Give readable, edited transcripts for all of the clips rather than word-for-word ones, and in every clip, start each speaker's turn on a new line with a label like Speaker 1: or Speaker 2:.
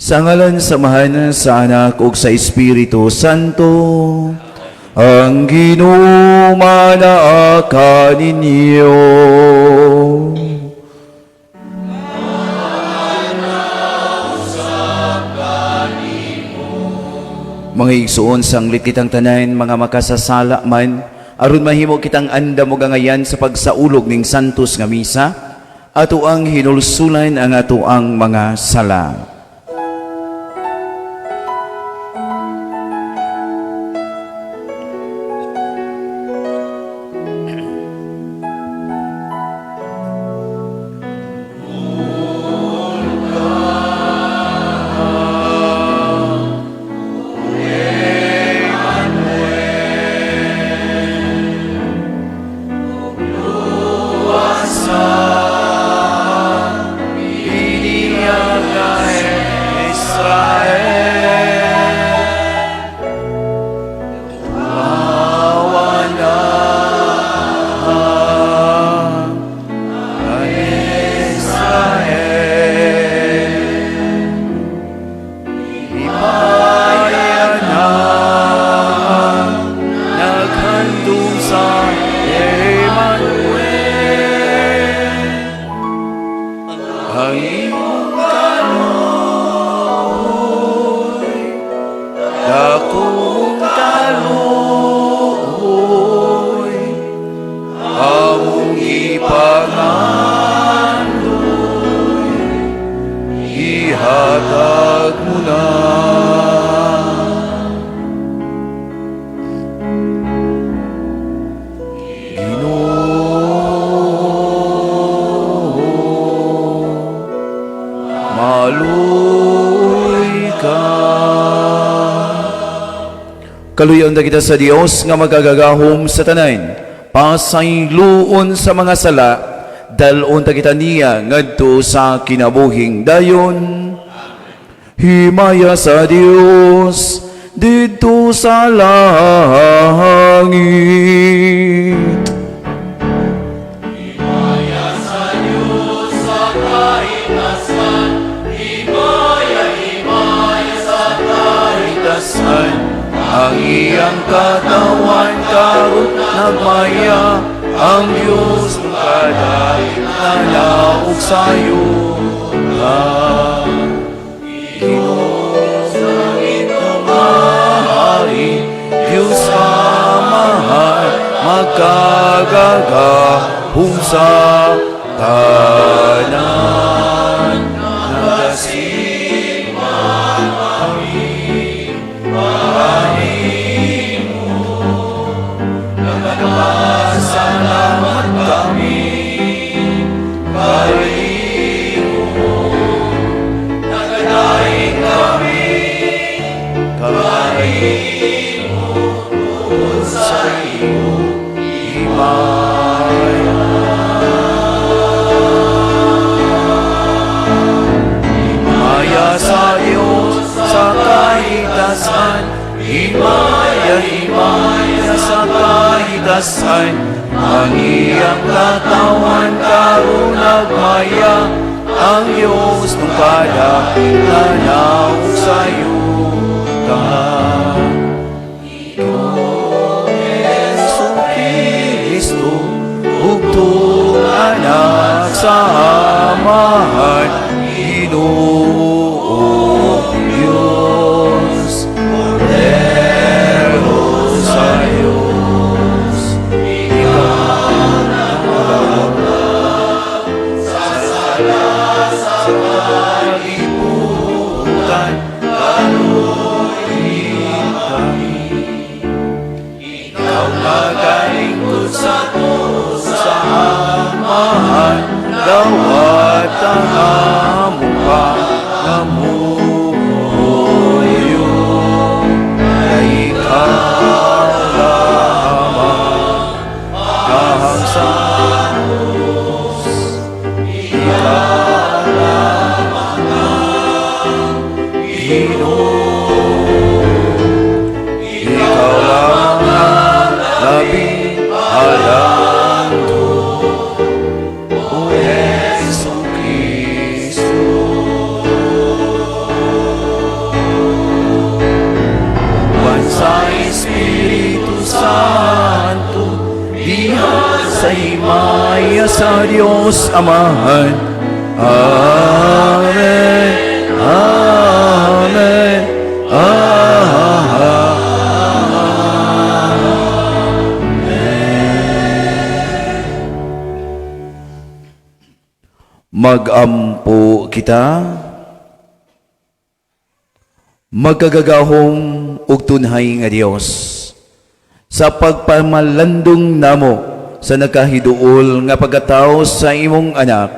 Speaker 1: Sa ngalan sa Amahan, sa Anak ug sa Espiritu Santo, ang Ginoo manaa kaninyo. Mga igsuon, sanglit kitang tanan, mga makasasala man, aron mahimo kitang andam ug angayan sa pagsaulog ning Santos nga Misa, ato ang hinulsulan ang ato ang mga sala. Ihatag mo na. Ginoo, maluoy ka. Kaluyon na kita sa Dios nga magagagahom sa tanan, pasayloon sa mga sala, dalon ta kita niya ngadto sa kinabuhing dayon. Himaya sa Dios didto sa langit.
Speaker 2: Himaya sa Diyos sa kahitasan, himaya, himaya sa
Speaker 1: Kahitasan, ang iyang katawan karon nagmaya, ang Diyos ng kada nanaog sayo. Ginoo nga hari, Diyos Amahan, magkagagahom sa tanan. Nagasigma kami kanimo, nagpasalamat kami kanimo, nagadaig kami kanimo tungod sa imong himaya. Himaya sa Diyos sa kahitasan, himaya, himaya sa kahitasan, ang iyang katawan karon nagmaya, ang Diyos nung kada nanaog sayo ka. Jesu Kristo, bugtong Anak sa Amahan, Ginoo Diyos, Kordero sa Diyos, ikaw sa sala sa kalibutan, kaluoy kami. Ikaw nagalingkod sa sa Amahan, dawat ang among pangamuyo. Kay ikaw lamang ang sa Diyos, ikaw lamang ang Ginoo. Ikaw lamang ang labing alando, O Jesu Cristo. sa Dios Amahan. Amen. Amen. Amen. Magampo kita. Makagagahom ug tunhay nga Dios, sa pagpamalandong namo sa nakahiduol nga pagkatao sa imong anak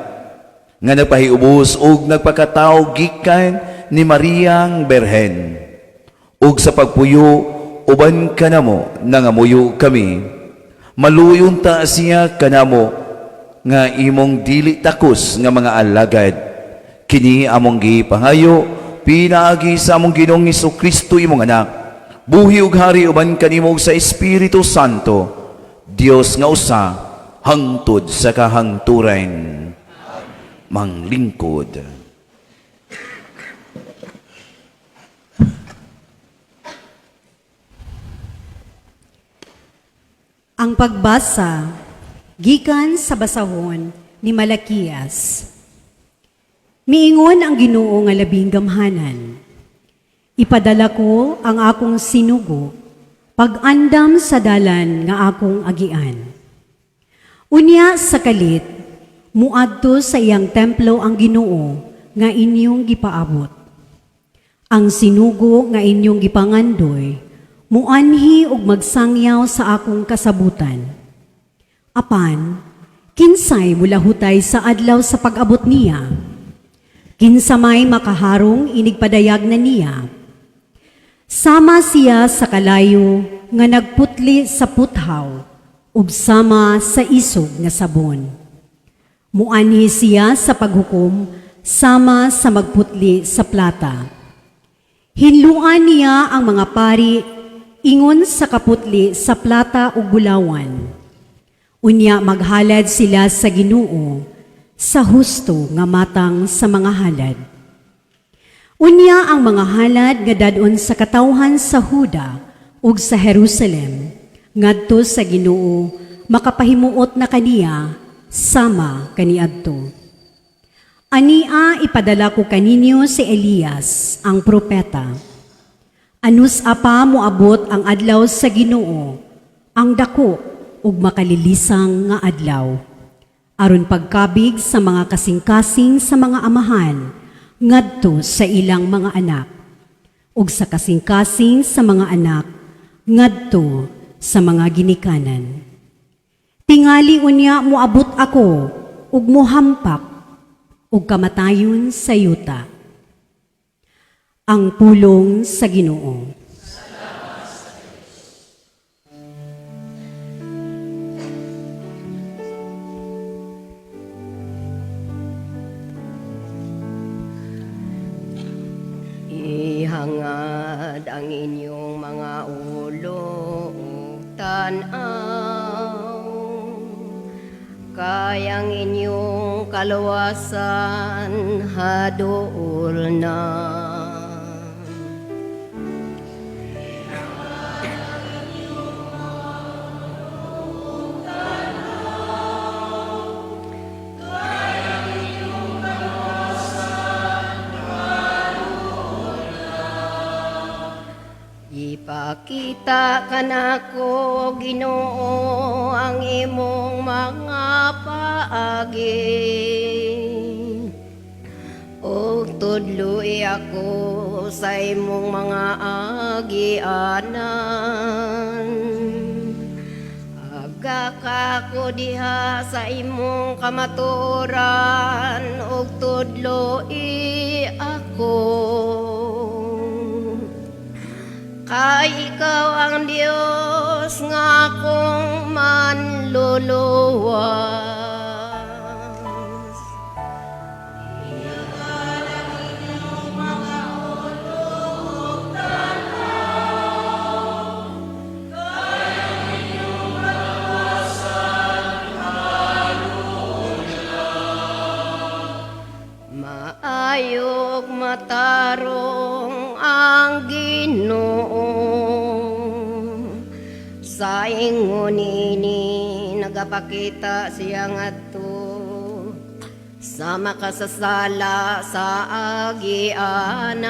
Speaker 1: nga nagpahiubos ug nagpakatao gikan ni Mariang Berhen, ug sa pagpuyo uban kanamo, nangamuyo kami, maluyon ta siya kanamo nga imong dili takos nga mga alagad. Kini among gipangayo pinaagi sa among Ginoong Kristo, imong anak, buhi ug hari uban kanimo ug sa Espiritu Santo, Dios nga usa, hangtod sa kahangturan. Manglingkod.
Speaker 3: Ang pagbasa gikan sa basahon ni Malakias. Miingon ang Ginoo nga labing gamhanan: "Ipadala ko ang akong sinugo pag-andam sa dalan nga akong agian. Unya sa kalit, muadto sa iyang templo ang Ginoo nga inyong gipaabot. Ang sinugo nga inyong gipangandoy, muanhi ug magsangyaw sa akong kasabutan. Apan, kinsay mulahutay sa adlaw sa pag-abot niya? Kinsa may makaharong inigpadayag na niya? Sama siya sa kalayo nga nagputli sa puthaw ug sama sa isog nga sabon. Muanhi siya sa paghukom sama sa magputli sa plata. Hinluan niya ang mga pari ingon sa kaputli sa plata ug bulawan. Unya maghalad sila sa Ginoo sa husto nga matang sa mga halad. Unya ang mga halad nga dad-on sa katawhan sa Huda ug sa Jerusalem ngadto sa Ginoo makapahimuot na kaniya sama kaniadto. Ania ipadala ko kaninyo si Elias, ang propeta. Anus apa moabot ang adlaw sa Ginoo, ang dako ug makalilisang nga adlaw, aron pagkabig sa mga kasing-kasing sa mga amahan ngadto sa ilang mga anak, ug sa kasing-kasing sa mga anak ngadto sa mga ginikanan. Tingali unya moabot ako ug mohampak ug kamatayon sa yuta." Ang pulong sa Ginoo.
Speaker 4: Ihangad ang inyong mga ulo ug tan-aw, kay ang inyong kaluwasan haduol na. Ipakita kanako, Ginoo, ang imong mga paagi. Ug tudloi ako sa imong mga agianan. Agaka ko diha sa imong kamatuoran ug tudloi ako. Kay ikaw ang Dios nga akong manluluwas. Maayog matarong ang Ginoo. Sa ingon ini nagapakita siya ngadto Sa makasasala sa agianan.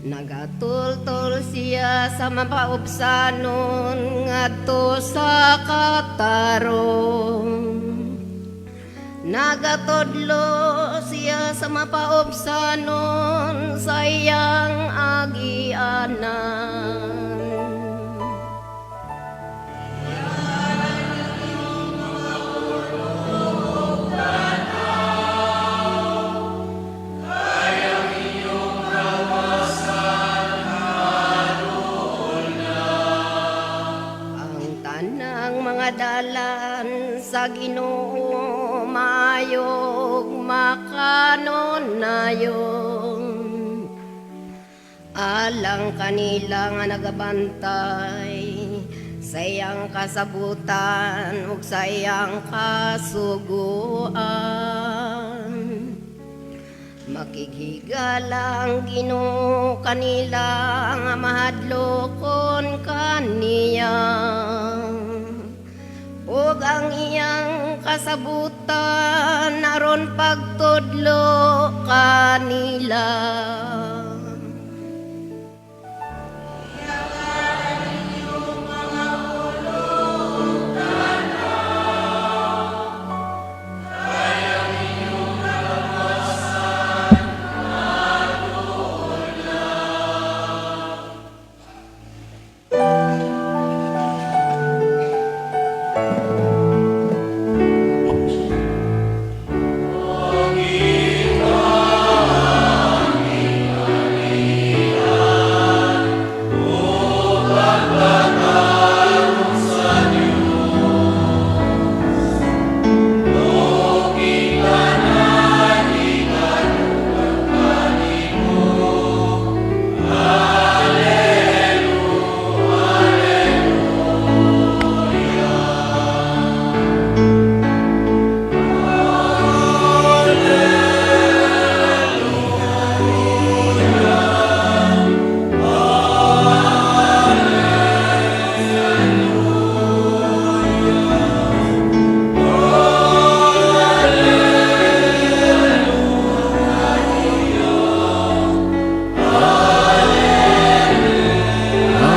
Speaker 4: Nagatultol siya sa mapaubsanon ngadto sa katarong. Nagatudlo siya sa mapaubsanon sa iyang agianan. Ang tanang mga dalan sa Ginoo maayog makanunayon. Alang kanila nga nagabantay sa iyang kasabutan ug sa iyang kasuguan. Makighigala ang Ginoo kanila nga mahadlokon kaniya. Ug ang iyang kasabutan aron pagtudlo kanila.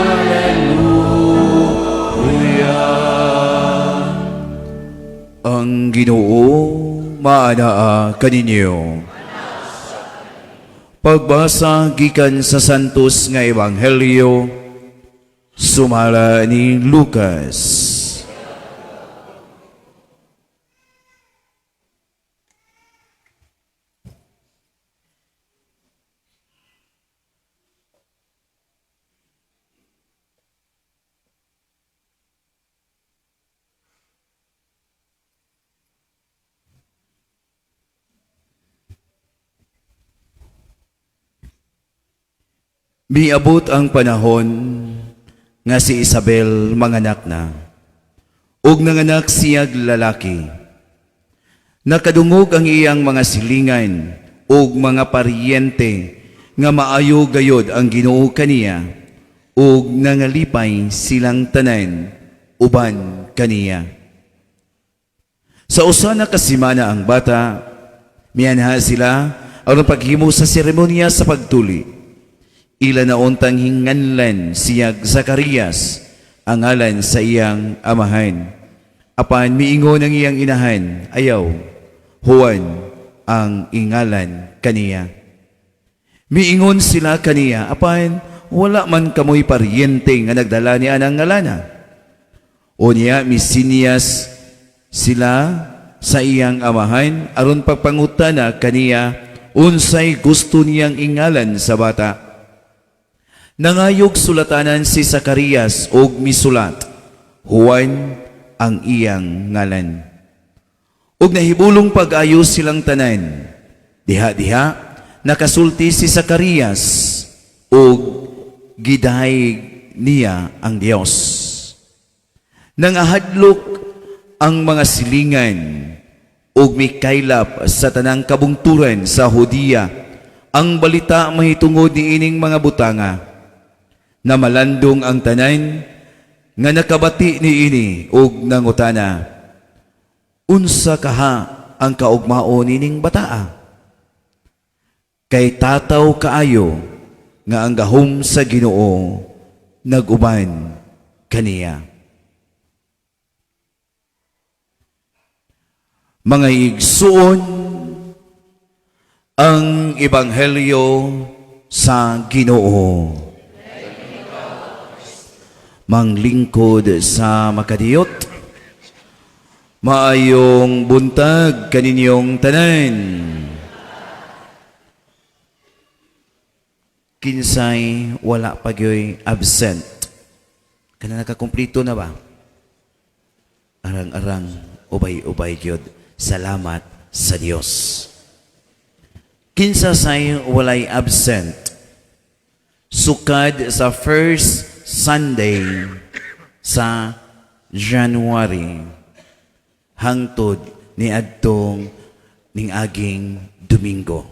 Speaker 1: Hallelujah. Ang Ginoo maanaa kaninyo. Pagbasa gikan sa Santos nga Ebanghelyo sumala ni Lucas. Miabot ang panahon nga si Isabel manganak na. Ug nanganak siyag lalaki. Nakadungog ang iyang mga silingan ug mga paryente nga maayo gayod ang Ginoo kaniya ug nangalipay silang tanan uban kaniya. Sa usa na ka semana ang bata, mianha sila aron paghimo sa seremonya sa pagtuli. Ila na untang hinganlan siyag Zacarias ang ngalan sa iyang amahan. Apan miingon ang iyang inahan, ayaw, Juan ang ingalan kaniya. Miingon sila kaniya, apan wala man kamoy paryente nga nagdala niya ang ngalana. Unya misiniyas sila sa iyang amahan aron pagpangutana kaniya unsay gusto niyang ingalan sa bata. Nangayog sulatanan si Zacarias og misulat, Juan ang iyang ngalan. Ug nahibulong pag-ayo silang tanan. Diha-diha nakasulti si Zacarias ug gidayeg niya ang Dios. Nangahadlok ang mga silingan ug mikaylap sa tanang kabungturan sa Hudiya ang balita mahitungod niining mga butanga. Namalandong ang tanan nga nakabati niini ug nangutana, unsa kaha ang kaugmao nining bataa? Kay tataw kaayo nga ang gahom sa Ginoo nag-uban kaniya. Mga igsuon, ang ebanghelyo sa Ginoo. Manglingkod sa makadiyot, maayong buntag kaninyong tanan. Kinsay wala pa gyoy absent? Kana nakakumplito na ba? Arang-arang, ubay-ubay gyud. Salamat sa Dios. Kinsa say walay absent sukad sa first Sunday sa January hangtod ni adtong ning aging Domingo,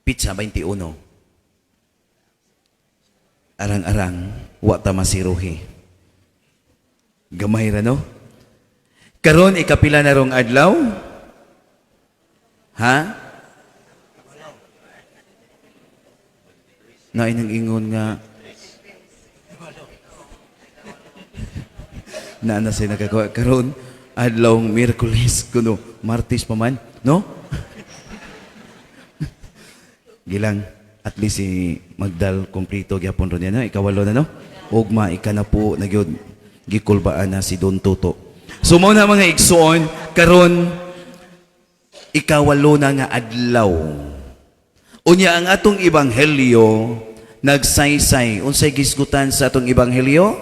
Speaker 1: Pitsa 21? Arang-arang, wa ta masiruhi. Gamay ra, no? Karon ikapila na rong adlaw? Ha? Naay nang ingon nga naa na say nakakuha karon adlaw Miyerkules kuno Martes pa man, no? Gilang at least si Magdal kompleto gyapon ron niya na ikawalo na, no? Ugma ikanapo na gyud, gikulbaan na si Don Toto. So mao na, mga igsuon, karon ikawalo na nga adlaw. Unya ang atong ebanghelyo nagsaysay. Unsay gisgutan sa atong ebanghelyo?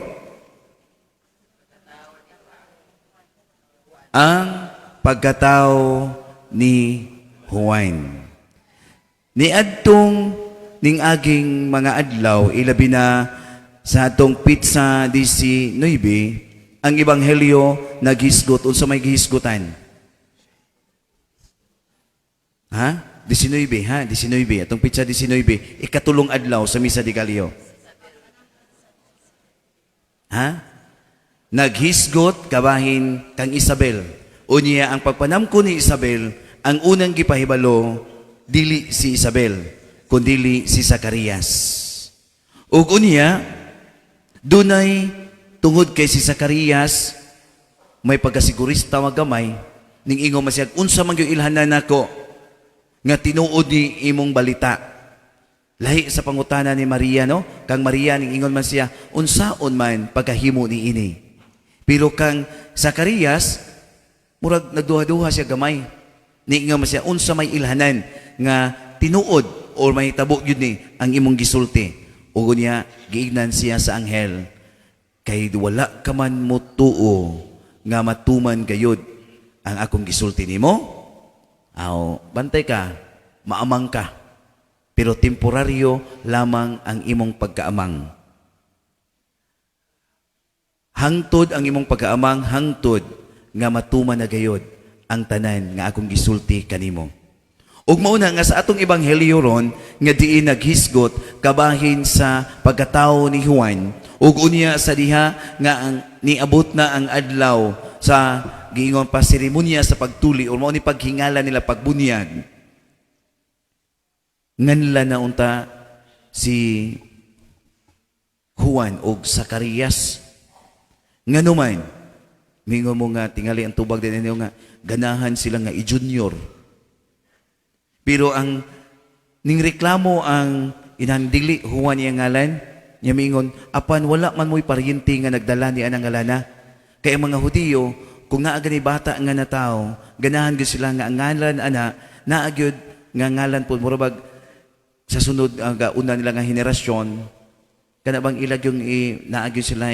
Speaker 1: Ang pagkatao ni Juan. Niadtong ning aging mga adlaw, ilabi na sa atong pitsa 19, ang ebanghelyo naghisgot. Unsa may gihisgutan? Ha? 19, ha? 19. Atong pitsa 19, ikatulong adlaw sa Misa de Gallo. Ha? Naghisgot kabahin kang Isabel. Unya ang pagpanamko ni Isabel, ang unang gipahibalo dili si Isabel, kundili si Zacarias. Ug unya dunay tungod kay si Zacarias may pagkasigurista wa gamay, ning ingon man siya, "Unsa man gyud ilhanan nako nga tinuod ni imong balita?" Lahi sa pangutana ni Maria, no? Kang Maria ning ingon man siya, "Unsaon man pagkahimo ni ini?" Pero kang Zacarias, murag nagduha-duha siya gamay. Niingon man siya, "Unsa may ilhanan nga tinuod or may tabo gyud ni ang imong gisulti?" Ug niya giignan siya sa anghel, "Kay wala ka man motuo nga matuman gayud ang akong gisulti nimo. Aw, bantay ka, maamang ka. Pero temporaryo lamang ang imong pagkaamang. Hangtod ang imong pagkaamang, hangtod nga matuman na gayod ang tanan nga akong gisulti kanimo." Ug mao na nga sa atong ebanghelyo ron nga diin naghisgot kabahin sa pagkatao ni Juan, ug unya sa diha nga ang niabot na ang adlaw sa giingon pa seremonya sa pagtuli o mao ni paghingala nila, pagbunyag. Nganla na unta si Juan og Zacarias. Nganuman mingon mo nga tingali ang tubag din ninyo nga ganahan sila nga i-junior. Pero ang ning reklamo ang inang dili Juan iyang ngalan niya, mingon, "Apan wala man mo'y paryente nga nagdala ni anang ngalana." Kay ang mga Hudiyo, kung naa gani bata nga natawo, ganahan gyud sila nga ang ngalan ana naa gyud nga ngalan po, mura bag sa sunod ang una nila nga henerasyon, kana bang ilag yung i, naa gyud sila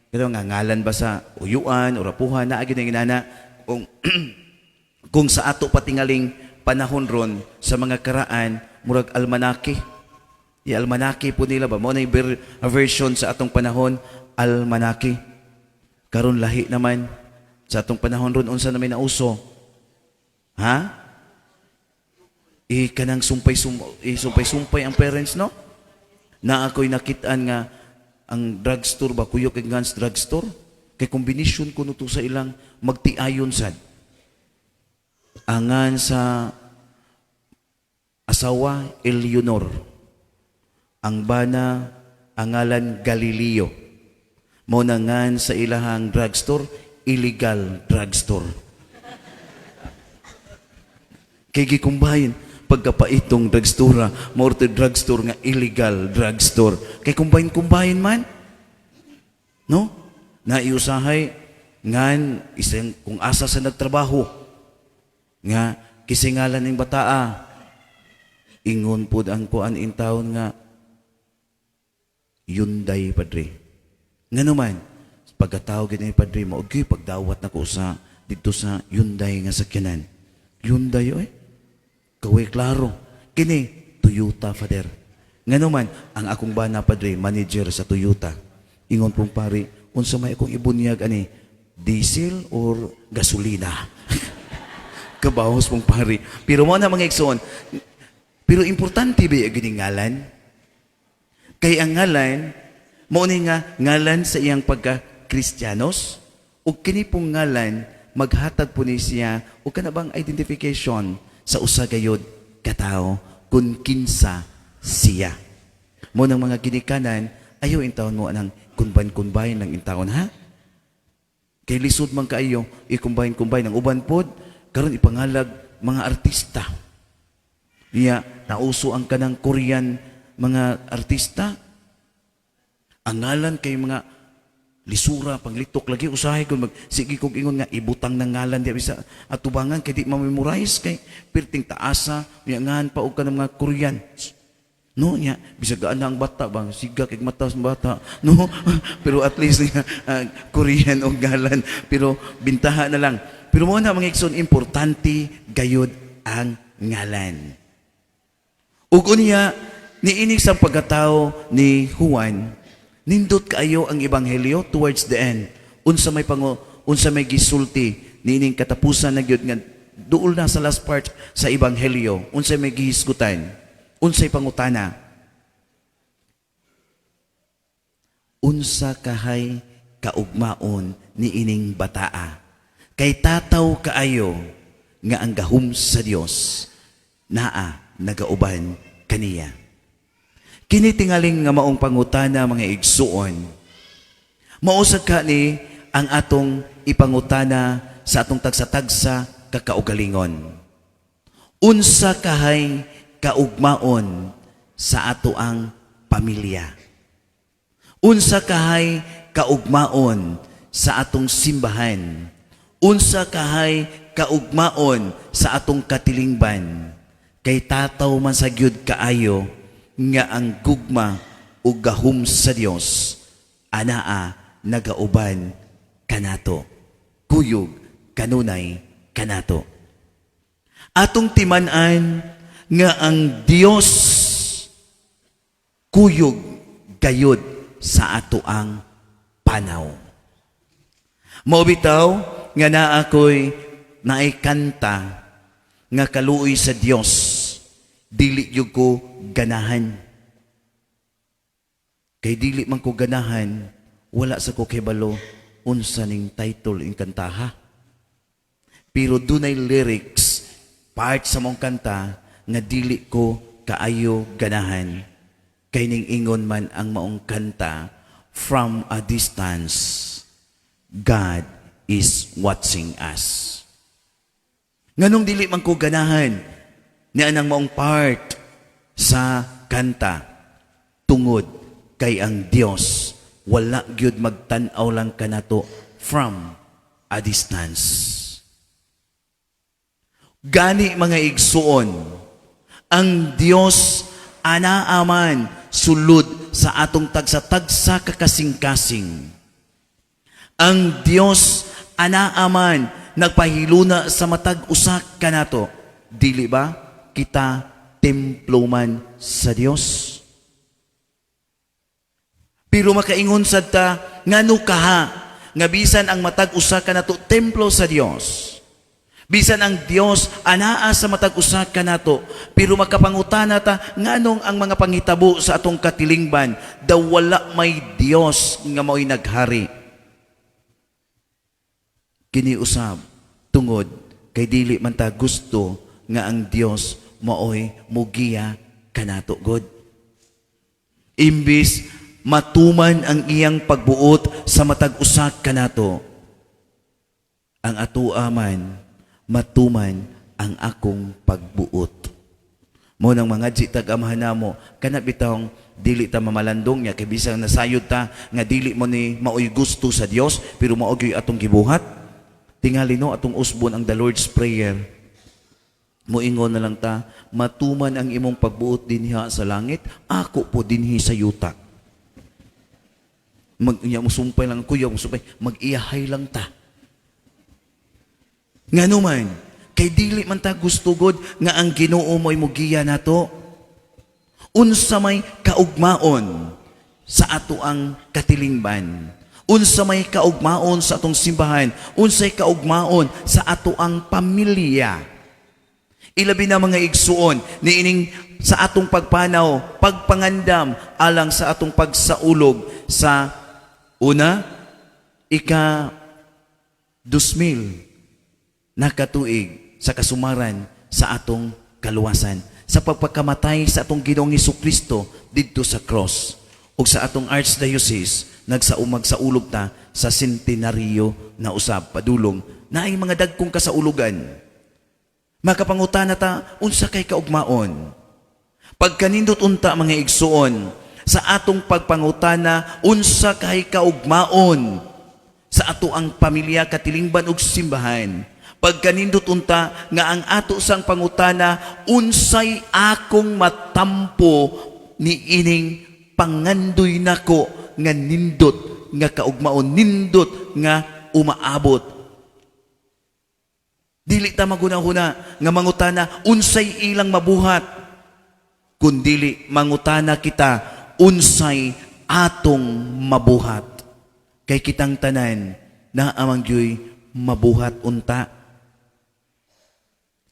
Speaker 1: pero nga ngalan ba sa uyuan o rapuhan, naa gyud ang inana. Kung sa ato patingaling panahon ron sa mga karaan, murag almanaki. I almanaki po nila ba mo na version sa atong panahon, almanaki. Karon lahi naman. Sa atong panahon ron, unsa na may nauso? Ha? Eh, kanang sumpay sum, eh, sumpay-sumpay ang parents, no? Na ako'y nakitaan nga ang drugstore ba, Kuyok and Guns drugstore, kay combination kuno to sa ilang magtiayon sad. Angan sa asawa, Eleonor. Ang bana, ang ngalan Galileo. Mao na ngan sa ilahang drugstore, Illegal Drugstore. Kay gikumbahin pagkapaitong drugstore, mao to drugstore nga Illegal Drugstore. Kay kumbahin-kumbahin man. No? Naiusahay ngan isang kung asa sa nagtrabaho nga kisingalan ning bataa, ingon pud ang kuan in town nga Hyundai, padre. Ngano man pagkatawag gid ni padre mo, okay, pagdawat nako sa didto sa Hyundai nga sakyanan. Hyundai oy. Kaway klaro. Kini Toyota, father. Ngano man ang akong bana, padre, manager sa Toyota. Ingon pong pari, unsa may akong ibunyag ani, diesel or gasolina? Kabahos mong pari. Pero mo na, mga igsoon, pero importante ba yung ngalan? Kay ang ngalan, mao ni nga ngalan sa iyang pagka-Kristiyanos, ug kini pong ngalan, maghatag po ni siya og kana bang identification sa usa gayod katao kung kinsa siya. Mo ng mga ginikanan, ayaw intawon mo anang kunban-kunbayin ng intawon, ha? Kay lisod man kaayo i-combine-combine ang uban pod karon ipangalag mga artista. Iya, nauso ang kanang Korean mga artista. Ang ngalan kay mga lisura panglitok lagi. Usahay kung mag sige kog ingon nga ibutang ng ngalan di sa atubangan kay di ma-memorize kay perting taasa nya ngan pa og kanang mga Korean. No, nya bisag gaan na ang bata bang siga kay mata sa bata, no? Pero at least nga Korean og ngalan, pero bintaha na lang. Pero mo na, mga igsoon, importante gayud ang ngalan. Ug unya, niinig sa pagkatao ni Juan, nindot kaayo ang ebanghelyo towards the end. Unsa may gisulti niining katapusan na gyud nga duol na sa last part sa ebanghelyo, unsa may gihisgutan, unsay pangutana? Unsa kahay kaugmaon niining bataa? Kay tataw kaayo nga ang gahom sa Dios naa nagauban kaniya. Kini tingaling nga maong pangutana, mga igsuon. Mausag ka ni ang atong ipangutana sa atong tagsa-tagsa kakaugalingon. Unsa kahay kaugmaon sa ato ang pamilya? Unsa kahay kaugmaon sa atong simbahan? Unsa kahay kaugmaon sa atong katilingban? Kay tataw man sa gyud kaayo nga ang gugma ug gahom sa Dios anaa nagauban kanato. Kuyog kanunay kanato. Atong timan-an nga ang Dios kuyog gayod sa ato ang panaw. Mao bitaw nga naa ko'y naikanta nga kaluoy sa Dios, dili gyud ko ganahan. Kay dili man ko ganahan, wala sa ko kibalo unsa ning title ing kantaha. Pero dunay lyrics part sa mong kanta nga dili ko kaayo ganahan. Kay ning ingon man ang maong kanta, "From a distance, God is watching us." Nganong dili man ko ganahan ni anang maong part sa kanta? Tungod kay ang Dios wala gyud magtan-aw lang kanato from a distance. Gani, mga igsuon, ang Dios anaaman sulod sa atong tagsa-tagsa kakasing-kasing. Ang Dios anaaman nagpahiluna sa matag usa kanato. Dili ba kita templo man sa Dios? Pero makaingon sad ta, ngano kaha nga bisan ang matag usa kanato templo sa Dios? Bisan ang Dios anaa sa matag usa kanato, pero makapangutana ta nganong ang mga panghitabo sa atong katilingban daw wala may Dios nga mao'y naghari. Kini usab tungod Kay dili man ta gusto nga ang Dios maoy mugiya kanato god. Imbis matuman ang iyang pagbuot sa matag usa kanato, ang atoa man matuman ang akong pagbuot. Mao nang mga tag Amahan namo, kana bitawng dili ta mamalandong niya kay bisang nasayod ta nga dili mo ni maoy gusto sa Dios, pero mao gyud atong gibuhat. Tingali no, atong usbon ang the Lord's Prayer. Moingon na lang ta, "Matuman ang imong pagbuot dinha sa langit, ako po dinhi sa yuta." Mag unya musumpay lang kuya, musumpay, mag-iyahay lang ta. Ngano man, kay dili man ta gusto god nga ang Ginoo mo'y mugiya nato. Unsa may kaugmaon sa ato ang katilingban? Unsa may kaugmaon sa atong simbahan? Unsay kaugmaon sa ato ang pamilya? Ilabi na, mga igsuon, niining sa atong pagpanaw, pagpangandam alang sa atong pagsaulog sa una, ika-2000 na katuig sa kasumaran sa atong kaluwasan, sa pagpakamatay sa atong Ginoong Kristo didto sa cross. Ug sa atong archdiocese, nagsaumag sa ulog ta sa centenaryo na usab padulong naay mga dagkong kasaulugan. Makapangutana ta, unsa kay kaugmaon? Pagkanindot unta, mga igsuon, sa atong pagpangutana unsa kay kaugmaon sa ato ang pamilya, katilingban ug simbahan. Pagkanindot unta nga ang ato sang pangutana, unsay akong matampo ni ining pangandoy nako nga nindot nga kaugmaon, nindot nga umaabot? Dili ta maghuna-huna nga mangutana unsay ilang mabuhat, kundili mangutana kita unsay atong mabuhat. Kay kitang tanan naa man gyuy mabuhat unta.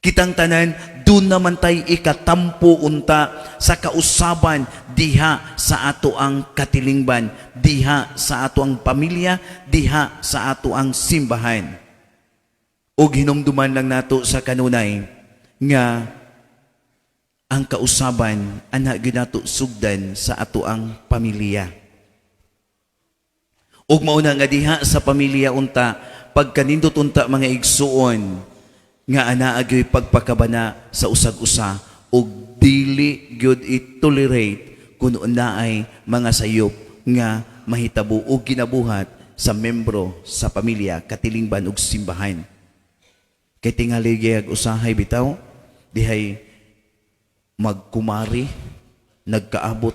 Speaker 1: Kitang tanan duna man tay ikatampo unta sa kausaban diha sa ato ang katilingban, diha sa ato ang pamilya, diha sa ato ang simbahan. Ug hinumduman lang nato sa kanunay nga ang kausaban ana gyud nato sugdan sa ato ang pamilya. Ug mauna nga diha sa pamilya unta, pagkanindot unta, mga igsuon, nga anaa gyoy pagpakabana sa usag-usa ug dili gyud i-tolerate kung naay mga sayop nga mahitabo o ginabuhat sa membro sa pamilya, katilingban ug simbahan. Kay tingali gayag usahay bitaw dihay magkumari nagkaabot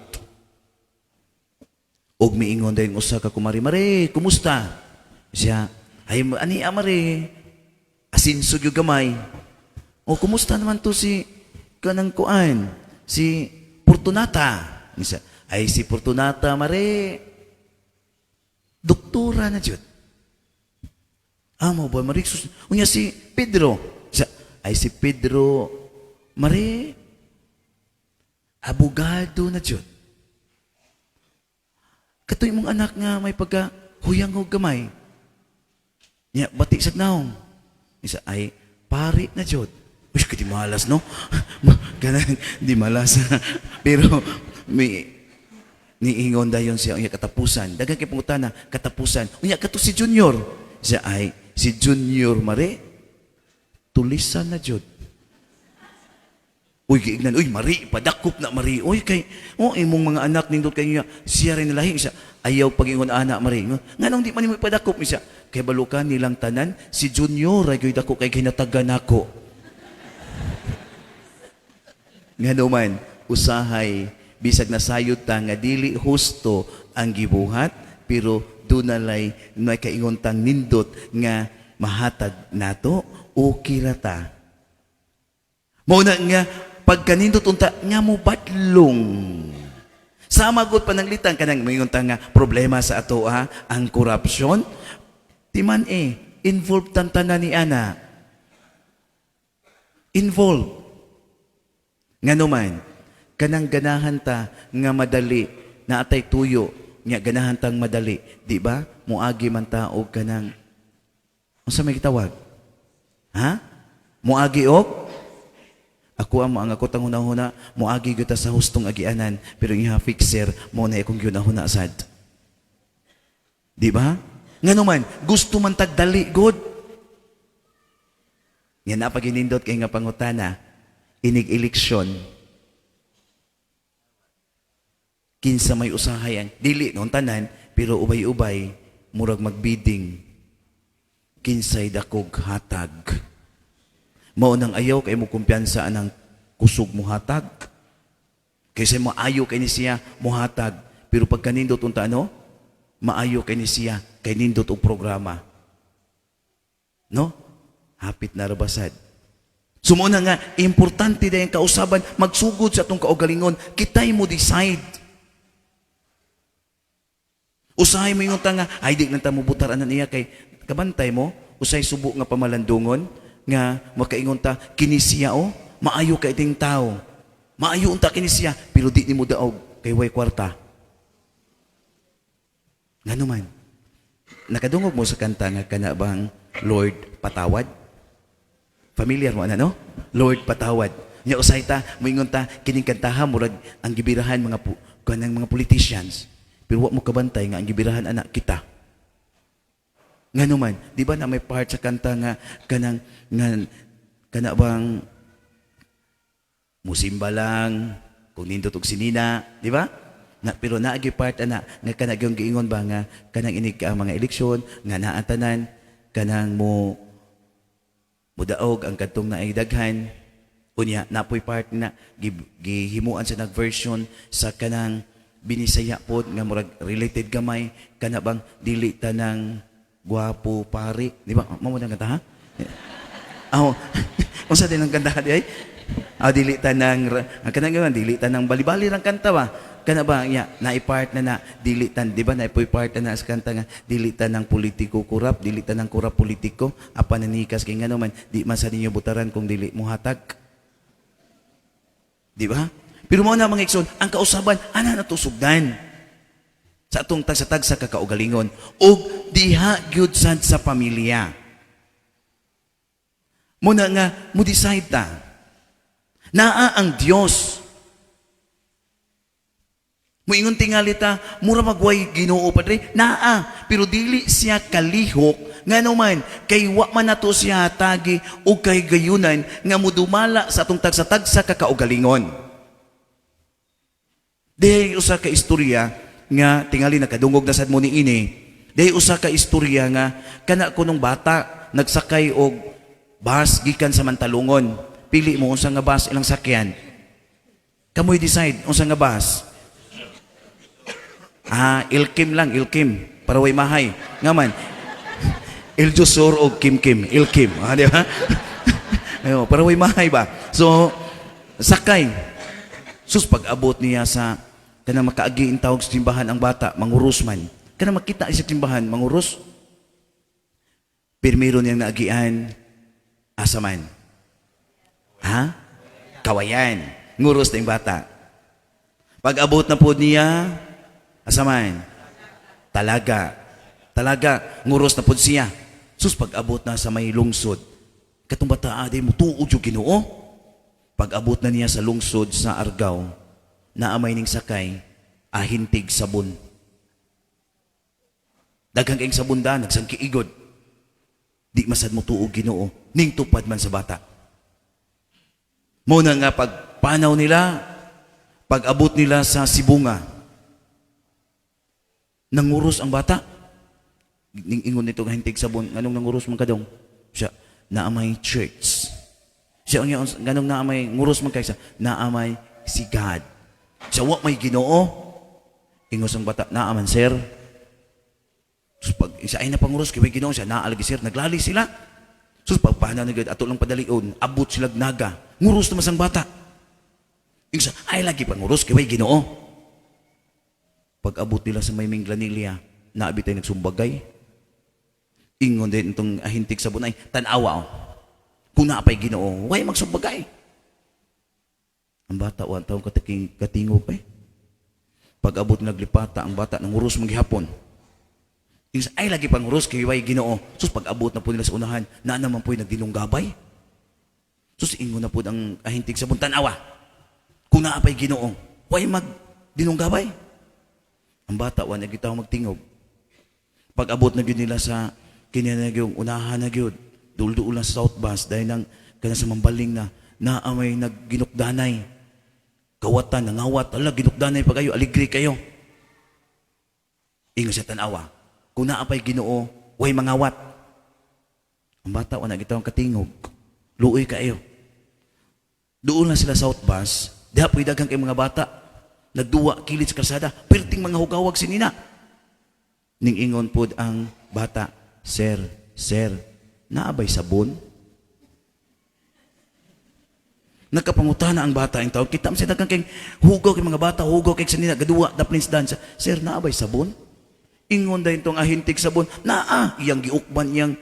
Speaker 1: og miingon dayon usa ka kumari, "Mare, kumusta?" Siya, "Ay, ani mare, asinso gyud gamay." "O kumusta naman to si kanang kuan, si Fortunata?" Siya, "Ay, si Fortunata, mare, doktora na jud." "Amo ba, mare? Sus, unya si Pedro?" Siya, "Ay, si Pedro, mare, abogado na jud." "Katoy mong anak nga may pagka huyang og gamay?" Nya, bati sa naong. Isa, "Ay, pari na jud." Uy, di malas, no? Ganang, di malas. Pero, may, niingon dayon siya, unya katapusan. Daghang kay pangutana, katapusan. "Unya, kato si Junior?" Siya, "Ay, si Junior, mare, tulisan na jud." Uy, giignan, "Uy, mari, padakop na, mari. Uy, kay, oh, imong mga anak nindot kayo, siya rin nalahi." Siya, "Ayaw pag-ingon ana, mari. Nganong di man mo ipadakop?" Siya, "Kay balukan nilang tanan, si Junior ay dako kay ginatagan nako." Ngano man, usahay, bisag nasayod ta nga dili husto ang gibuhat, pero dunalay may kaingon tang nindot nga mahatag nato, okay ra ta. Mao na nga pagkanindot unta nga mo badlong. Sama gud pananglitan kanang moingon ta nga problema sa ato ha, ang korupsyon. Timan eh, involved tan tanan ni ana. Involved. Ngano man, kanang ganahan ta nga madali, na atay tuyo, nga ganahan tang madali, di ba? Muagi man ta og kanang unsa may gitawag? Ha? Muagi og ako ang ang ako tang hunahuna, muagi gyud ta sa hustong agianan, pero iha fixer mo na akong gyunahuna sad. Di ba? Ngano man, gusto man tagdali god. Nga na paginindot kay nga pangutana, inig eleksyon, kinsa may usahay ang dili noon tanan, pero ubay-ubay murag magbidding, kinsay dakog hatag. Mao nang ayaw kay mo kumpiyansa anang kusog mo hatag. Kaysa mo ayo kay ni siya mohatag, pero pagka nindot unta ano, maayo kay ni siya kay nindot og programa. No? Hapit na rabasad. So mao na nga importante dayang kausaban magsugod sa atong kaugalingon, kitay mo decide. Usahay mo yung tanga, ay di lang ta mo butar anan niya kay kabantay mo, usay subo nga pamalandungon nga makaingon ta kini siya o maayo kay iting tao. Maayo unta kini siya pero di nimo daog kay way kwarta. Ngano man? Nakadungog mo sa kanta nga kana bang "Lord Patawad"? Familiar mo ana, no? "Lord Patawad." Nya usay ta moingon ta kining kantaha murag ang gibirahan mga kanang mga politicians. Pero wa mo kabantay nga ang gibirahan anak kita. Ngano man, di ba na may part sa kanta nga kanang nga kana bang musimba lang kung nindot og sinina, di ba? Na, pero naagi part ana nga kana gyud giingon ba nga kanang inig ka ang mga eleksyon nga naa tanan kanang mo mudaog ang kadtong naay daghan. Unya napoy part na gihimuan sa nag-version sa kanang Binisaya pod nga murag related gamay, kana bang dili tanang gwapo pare, di ba? Mao mo kanta ha. Aw, unsa din ang kanta di ay? Ah, dili tanang ang kanang gawan, dili tanang bali-bali rang kanta ba? Kana ba ya naipart na na dili tan, di ba naipoy part na na sa kanta nga dili tanang politiko kurap, dili tanang kurap politiko, apan nanikas kay ngano man di man sa ninyo butaran kung dili mo hatag. Di ba? Pero mao na, mga igsoon, ang kausaban ana na tusugdan sa atong tagsa-tagsa ka kaugalingon ug diha gyud sad sa pamilya. Muna nga mo decide ta. Naa ang Dios. Muingon tingali ta, mura magway Ginoo, padre. Naa, pero dili siya kalihok, ngano man kay wa man nato siya hatagi og kahigayunan nga mudumala sa atong tagsa-tagsa ka kaugalingon. Dihay usa ka istorya nga tingali nakadungog na sad mo ni ini. Dihay usa ka istorya nga kana kunong bata nagsakay og bus gikan sa Mantalungon. Pili mo unsa nga bus ilang sakyan. Kamoy decide unsa nga bus. Ah, Ilkim lang, Ilkim. Para way mahay. Nga man, Iljusur o Kim Kim, Ilkim. Ah, di ba? Ayo, para way mahay ba? So, sakay. Sus, pag-abot niya sa kanang makaagi in tawag sa simbahan ang bata, manguros man. Kanang makita sa simbahan, manguros. Pirmiro niyang naagian, asa man? Ha? Kawayan. Nguros na yung bata. Pag-abot na po niya, asa man? Talaga. Talaga, nguros na po siya. Sus, pag-abot na sa may lungsod, katong bata adi mo tuod yung Ginoo. Pag-abot na niya sa lungsod sa Argao, naamay ning sakay, ahintig sabon. Daghang kayong sabon da, nagsangkiigod. Di masad mo tuog Ginoo, ning tupad man sa bata. Muna nga pagpanaw nila, pag-abot nila sa Sibunga, nanguros ang bata. Ning ingon nito nga hintig sabon, nganong nanguros man kadong? Siya, naamay church. Siya, ang nganong naamay nguros man kay siya, naamay si God. Siya, wa may Ginoo. Ingos ang bata, naaman, sir. Sus, pag isa ay napanguros kay may Ginoo siya, naalagi sir, naglali sila. Sus, pagpahana na gud ato lang padalion, abot sila Naga. Nguros naman sang bata. Yung sa, ay lagi panguros kay may Ginoo. Pag abot nila sa may Minglanilla, naabi tayo nagsumbagay. Ingon din itong ahintig sa bunay, tanawa oh. Kung naapay Ginoo, way magsumbagay. Ang bata, wa taong katiking, katingog pa eh. Pag abot naglipata, ang bata nanguros manggihapon. Yung sa, ay lagi panguros kay way Ginoo. Sus, pag abot na po nila sa unahan, na naman po yung nagdinunggabay. Sus, ingon na po ang ahintig sabon, tanawa. Kung naa pa'y Ginoo, way mag dinunggabay. Ang bata, wa na gyud magtingog. Pag abot na gyud nila sa kanya na gyud, unahan na gyud, duol-duol na sa South Bus, dahil nang kana sa mambaling na, naamay nagginukdanay. Kawatan, nangawat, ala, ginukdanay pa kayo, aligri kayo. Ingon siya, tanawa. Kung naa pa'y Ginoo, way mangawat. Ang bata, wala gitawang katingog. Luoy kayo. Doon na sila South Bus, diha po'y daghang kay mga bata. Nagduwa kilid sa kalsada, perting mga hugawag sinina. Ning ingon pod ang bata, "Sir, sir, naabay sabon?" Nagkapangutana ang bata ang tawag. Kita mo siya daghang kay hugaw kay mga bata, hugaw kay sanina, gaduwa, daplins dance. "Sir, naabay sabon?" Ingon dahil tong ahintig sabon, naa, iyang giukban iyang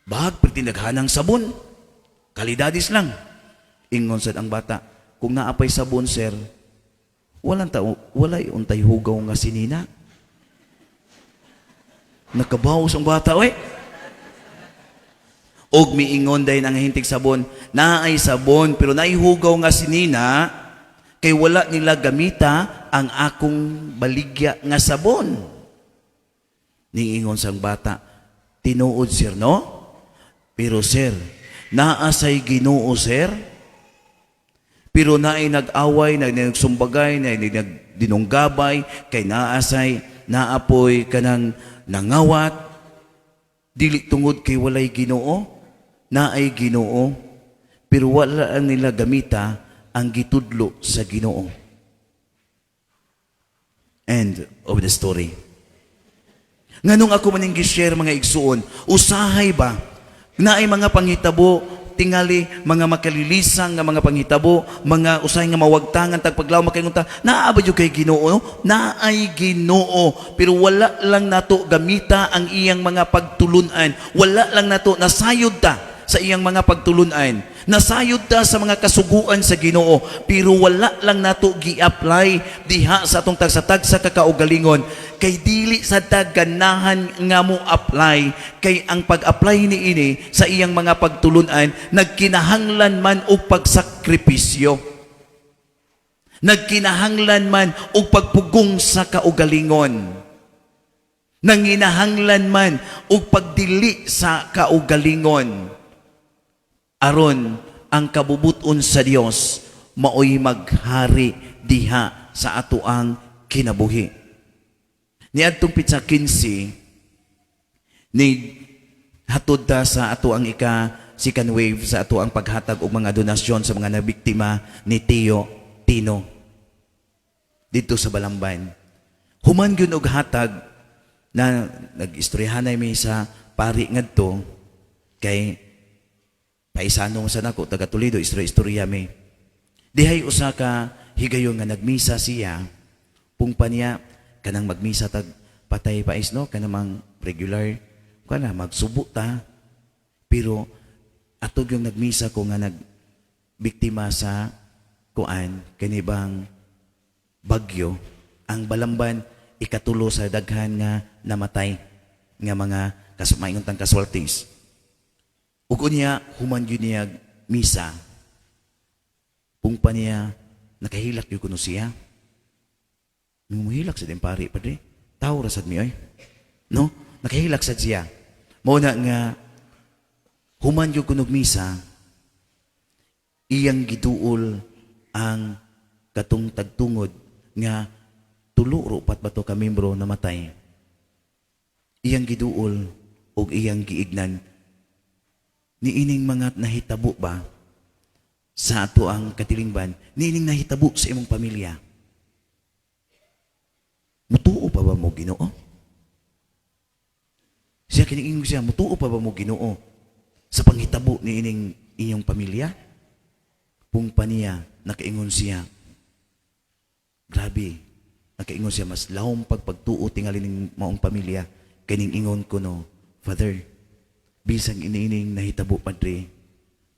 Speaker 1: bag, perting daghanang sabon. Kalidadis lang. Ingon sad ang bata, "Kung naapay sabon, sir, walang tao, walay untay hugaw nga sinina." Nakabawas ang bata, oy. Og miingon dayon ang hintig sabon, naay sabon, pero naihugaw nga sinina, kay wala nila gamita ang akong baligya nga sabon. Niingon sang bata, "Tinuod, sir, no? Pero sir, naasay Ginoo, sir? Pero naay nag-away, naay nagsumbagay, naay nagdinunggabay, kay naasay, naapoy kanang nangawat, dili tungod kay walay Ginoo, naay Ginoo, pero wala ang nila gamita ang gitudlo sa Ginoo." End of the story. Nganong ako maning gi-share, mga igsuon, usahay ba naay mga panghitabo tingali mga makalilisang nga mga panghitabo, mga usahay nga mawagtangan tag paglaw makaingon ta, naa ba jud kay Ginoo, no? Naay Ginoo, pero wala lang nato gamita ang iyang mga pagtulunan, wala lang nato nasayod ta sa iyang mga pagtulunan, nasayod ta sa mga kasuguan sa Ginoo, pero wala lang nato gi-apply diha sa atong tagsa-tagsa kakaugalingon, kay dili sa ta ganahan nga mo apply, kay ang pag-apply niini sa iyang mga pagtulunan nagkinahanglan man og pagsakripisyo, nagkinahanglan man og pagpugong sa kaugalingon, nanginahanglan man og pagdili sa kaugalingon aron ang kabubuton sa Dios maoy maghari diha sa atoang kinabuhi. Niadtong pitsa 15 ni hatod ta sa ato ang ika second wave sa ato ang paghatag og mga donasyon sa mga nabiktima ni Teo Tino dito sa Balamban. Human gyud og hatag na nag-istoryahanay mi sa pari ngadto kay paisano sa nako taga Toledo, istorya-istorya mi. Dihay usa ka higayon nga nagmisa siya, pungpa niya kanang magmisa tag patay pais, no, kanang regular kana magsubo ta, pero atog yung nagmisa ko nga nag biktima sa kuan kani bang bagyo, ang Balamban ikatulo sa daghan nga namatay nga mga maingon tang casualties. Ug unya human gyud niya misa, pungpa niya nakahilak gyud kuno siya. Muhilak sa din pari, padre. Tao ra sad mi oy. No? Nakahilak sad siya. Mao na nga human gyud kunog misa, iyang giduol ang katong tagtungod nga tulo ro upat ba to ka membro namatay. Iyang giduol og iyang giignan niining mga nahitabo ba sa ato ang katilingban, niining nahitabo sa imong pamilya. Mutuo pa ba mo Ginoo? Siya kiniingon siya, mutuo pa ba mo Ginoo sa panghitabo niining inyong pamilya? Pungpa niya, nakaingon siya. Grabe, nakaingon siya, mas lawom pagpagtuo tingali ning maong pamilya, kining ingon ko no, "Father, bisang iniining nahitabo, padre,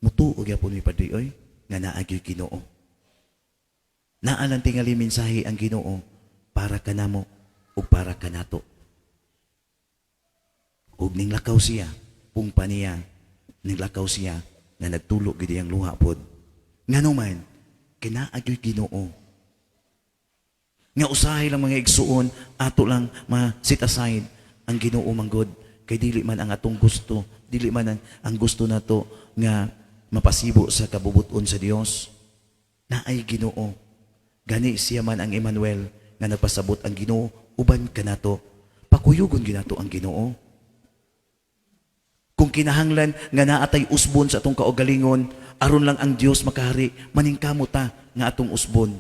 Speaker 1: mutuo gyapon mi, padre, oy, nga naa gyud Ginoo. Naa lang tingali mensahe ang Ginoo para kanamo ug para kanato." Ug ninglakaw siya, pungpa niya, ninglakaw siya. Nga nagtulo gid iyang luha pod. Ngano man, kay naa gyoy Ginoo. Nga usahay lang, mga igsuon, ato lang ma-set aside ang Ginoo manggod kay dili man ang atong gusto, dili man ang gusto nato nga mapasibo sa kabubuton sa Dios. Naay Ginoo. Gani siya man ang Emmanuel nga nagpasabot ang Ginoo uban kanato. Pakuyugon ginato ang Ginoo. Kung kinahanglan nga naatay usbon sa atong kaugalingon, aron lang ang Dios makahari, maningkamot ta nga atong usbon.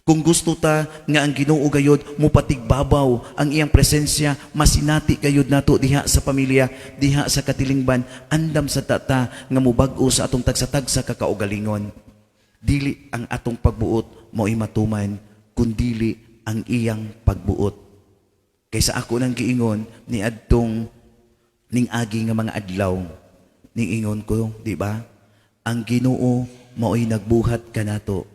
Speaker 1: Kung gusto ta nga ang Ginoo gayod mupatigbabaw ang iyang presensya, masinati gayod nato diha sa pamilya, diha sa katilingban, andam sa tata nga mubag-o sa atong tagsa-tagsa ka kaugalingon. Dili ang atong pagbuot mao'y matuman, kundili ang iyang pagbuot. Kaysa ako nang giingon ni adtong ning agi nga mga adlaw, ning ingon ko, di ba? Ang Ginoo mao'y nagbuhat kanato,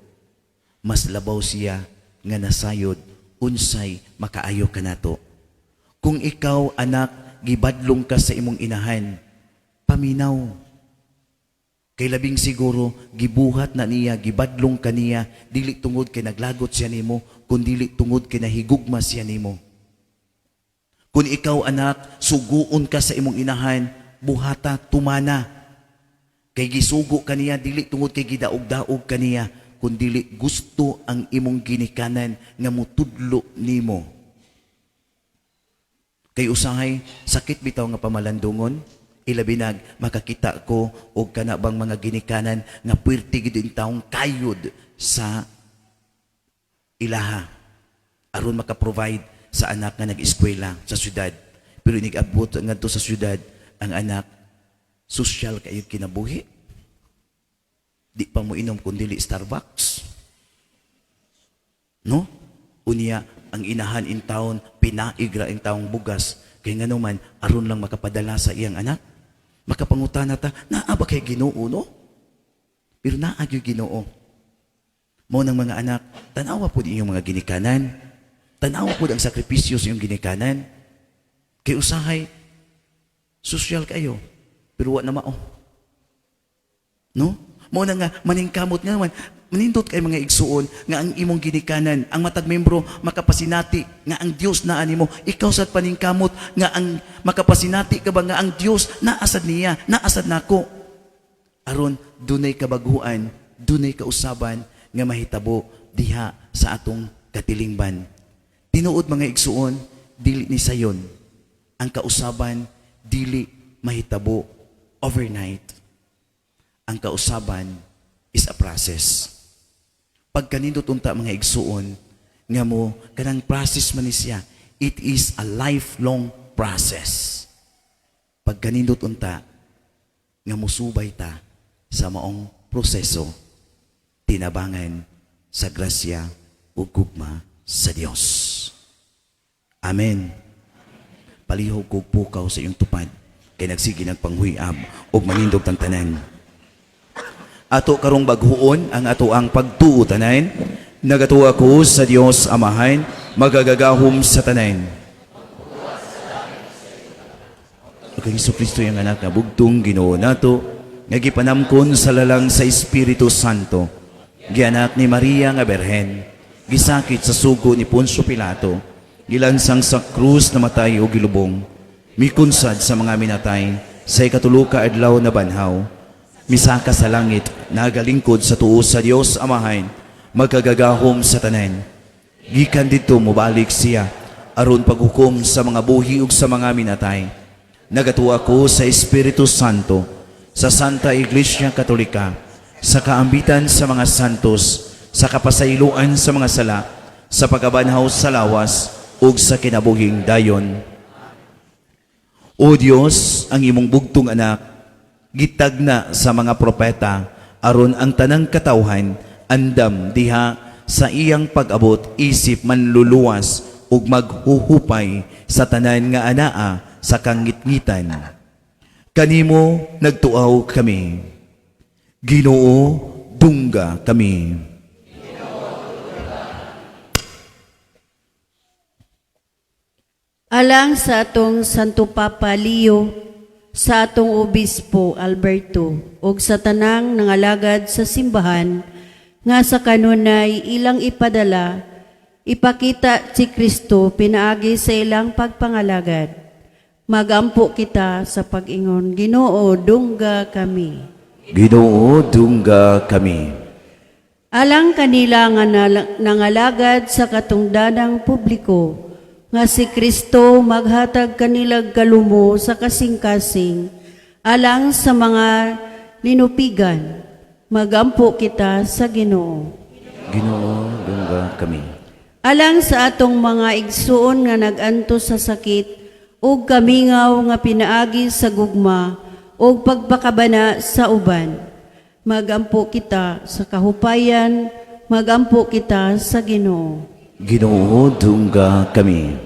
Speaker 1: mas labaw siya nga nasayod unsay makaayo kanato. Kung ikaw, anak, gibadlong ka sa imong inahan, paminaw. Kay labing siguro gibuhat na niya, gibadlong kaniya dili tungod kay naglagot siya nimo, kundili tungod kay nahigugma siya nimo. Kung ikaw, anak, suguon ka sa imong inahan, buhata, tumana. Kay gisugo kaniya dili tungod kay gidaog-daog kaniya, kundili gusto ang imong ginikanan nga mutudlo nimo. Kay usahay sakit bitaw nga pamalandungon, ilabi nag makakita ko og kana bang mga ginikanan nga puwerte gid taong kayod sa ilaha aron maka-provide sa anak nga nag-eskwela sa syudad. Pero inig-abot ngadto sa syudad ang anak, social kayo kinabuhi. Di pa mo inom kun dili Starbucks. No? Unya, ang inahan in town, pinaig ra in taong bugas. Kay ngano man, aron lang makapadala sa iyang anak. Makapangutana ta, naa ba kay Ginoo, no? Pero naa gyud Ginoo. Mao nang, mga anak, tanawa pud inyong mga ginikanan. Tanawa pud ang sakripisyo sa inyong ginikanan. Kay usahay, social kayo, pero wa na mao. No? Mao na nga maningkamot nga naman, manindot kay, mga igsuon, nga ang imong ginikanan, ang matag membro makapasinati nga ang Dios naa nimo. Ikaw sad, paningkamot nga ang makapasinati ka ba nga ang Dios naasad niya, naasad nako. Aron dunay kabaguan, dunay kausaban nga mahitabo diha sa atong katilingban. Tinuod, mga igsuon, dili ni sayon. Ang kausaban dili mahitabo overnight. Ang kausaban is a process. Pagkanindot unta, mga igsuon, nga mo kanang process man ni siya, it is a lifelong process. Pagkanindot unta nga musubay ta sa maong proseso, tinabangan sa grasya ug gugma sa Dios. Amen. Palihog kog pukaw sa iyong tupad kay nagsige nagpanghuy-ab ug manindog tang tanan. Ato karong bag-ohon ang ato ang pagtuo tanan. Nagatuo ako sa Dios Amahan, magagagahom sa tanan. Ug kay Hesus Kristo, iyang anak nga bugtong, Ginoo nato, nga gipanamkon sa lalang sa Espiritu Santo, gianak ni Maria nga Berhen, gisakit sa sugo ni Poncio Pilato, gilansang sa krus, namatay o gilubong, mikunsad sa mga minatay, sa ikatulo ka adlaw nabanhaw, misaka sa langit, nagalingkod sa tuo sa Dios Amahan, magkagagahom sa tanan. Gikan didto mobalik siya aron paghukom sa mga buhi ug sa mga minatay. Nagatuo ako sa Espiritu Santo, sa Santa Iglesia Katolika, sa kaambitan sa mga santos, sa kapasayloan sa mga sala, sa pagkabanhaw sa lawas, ug sa kinabuhing dayon. O Dios, ang imong bugtong anak, gitagna sa mga propeta aron ang tanang katawhan andam diha sa iyang pag-abot isip manluluwas ug maghuhupay sa tanan nga anaa sa kangitngitan. Kanimo nagtuaw kami. Ginoo, dungga kami.
Speaker 5: Alang sa atong Santo Papa Leo, sa atong Obispo Alberto ug sa tanang nangalagad sa simbahan nga sa kanunay ilang ipadala ipakita si Kristo pinaagi sa ilang pagpangalagad. Magampo kita sa pag-ingon, Ginoo, dungga kami.
Speaker 1: Ginoo, dungga kami.
Speaker 5: Alang kanila nga nangalagad sa katungdanang publiko, nga si Kristo maghatag kanilag kalumo sa kasing-kasing, alang sa mga linupigan, magampo kita sa Ginoo.
Speaker 1: Ginoo, dungga kami.
Speaker 5: Alang sa atong mga igsuon nga nag-antos sa sakit ug kamingaw nga pinaagi sa gugma ug pagpakabana sa uban, magampo kita sa kahupayan, magampo kita sa Ginoo.
Speaker 1: Ginoo, dungga kami.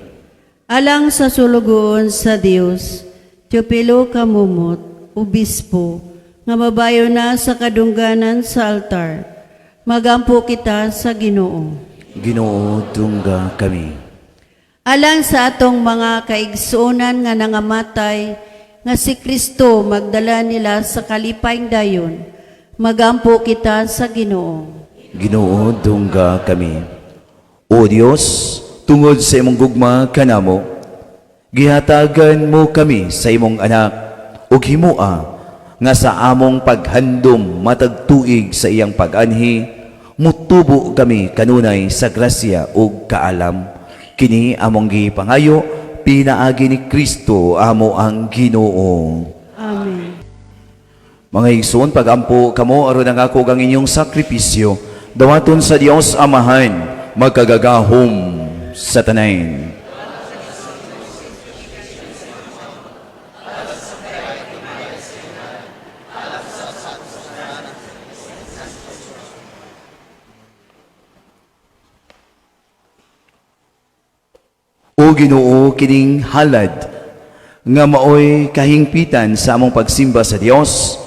Speaker 5: Alang sa sulugoon sa Dios, Teopilo Camomot, Obispo, nga mabayo na sa kadungganan sa altar, magampo kita sa Ginoo.
Speaker 1: Ginoo, dungga kami.
Speaker 5: Alang sa atong mga kaigsuonan nga nangamatay, nga si Kristo magdala nila sa kalipayng dayon, magampo kita sa Ginoo.
Speaker 1: Ginoo, dungga kami. O Dios, tungod sa imong gugma kanamo, gihatagan mo kami sa imong anak ug himua nga sa among paghandom matag tuig sa iyang pag-anhi, mutubo kami kanunay sa grasya ug kaalam. Kini among gipangayo pinaagi ni Kristo amo ang Ginoo.
Speaker 5: Amen.
Speaker 1: Mga igsoon, pagampo kamo aron ang ako ang inyong sakripisyo, dawaton sa Dios Amahan, magkagagahom sa tanan. O Ginoo, kining halad nga maoy kahingpitan sa among pagsimba sa Dios,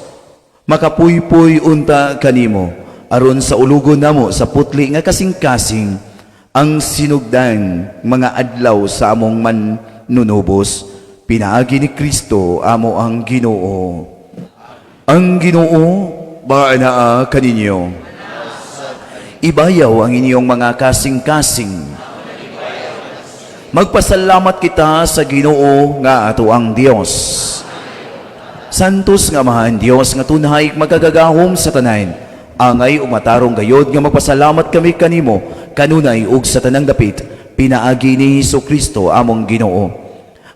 Speaker 1: makapuypoy unta kanimo aron sa ulugon namo sa putli nga kasing-kasing ang sinugdan mga adlaw sa among manunubos, pinaagi ni Kristo amo ang Ginoo. Ang Ginoo maanaa kaninyo. Ibayaw ang inyong mga kasing-kasing. Magpasalamat kita sa Ginoo nga ato ang Dios. Santos nga Amahan Dios nga tunhay magagagahom sa tanan. Angay ug matarong gayod nga magpasalamat kami kanimo kanunay ug sa tanang dapit pinaagi ni Hesus Kristo among Ginoo.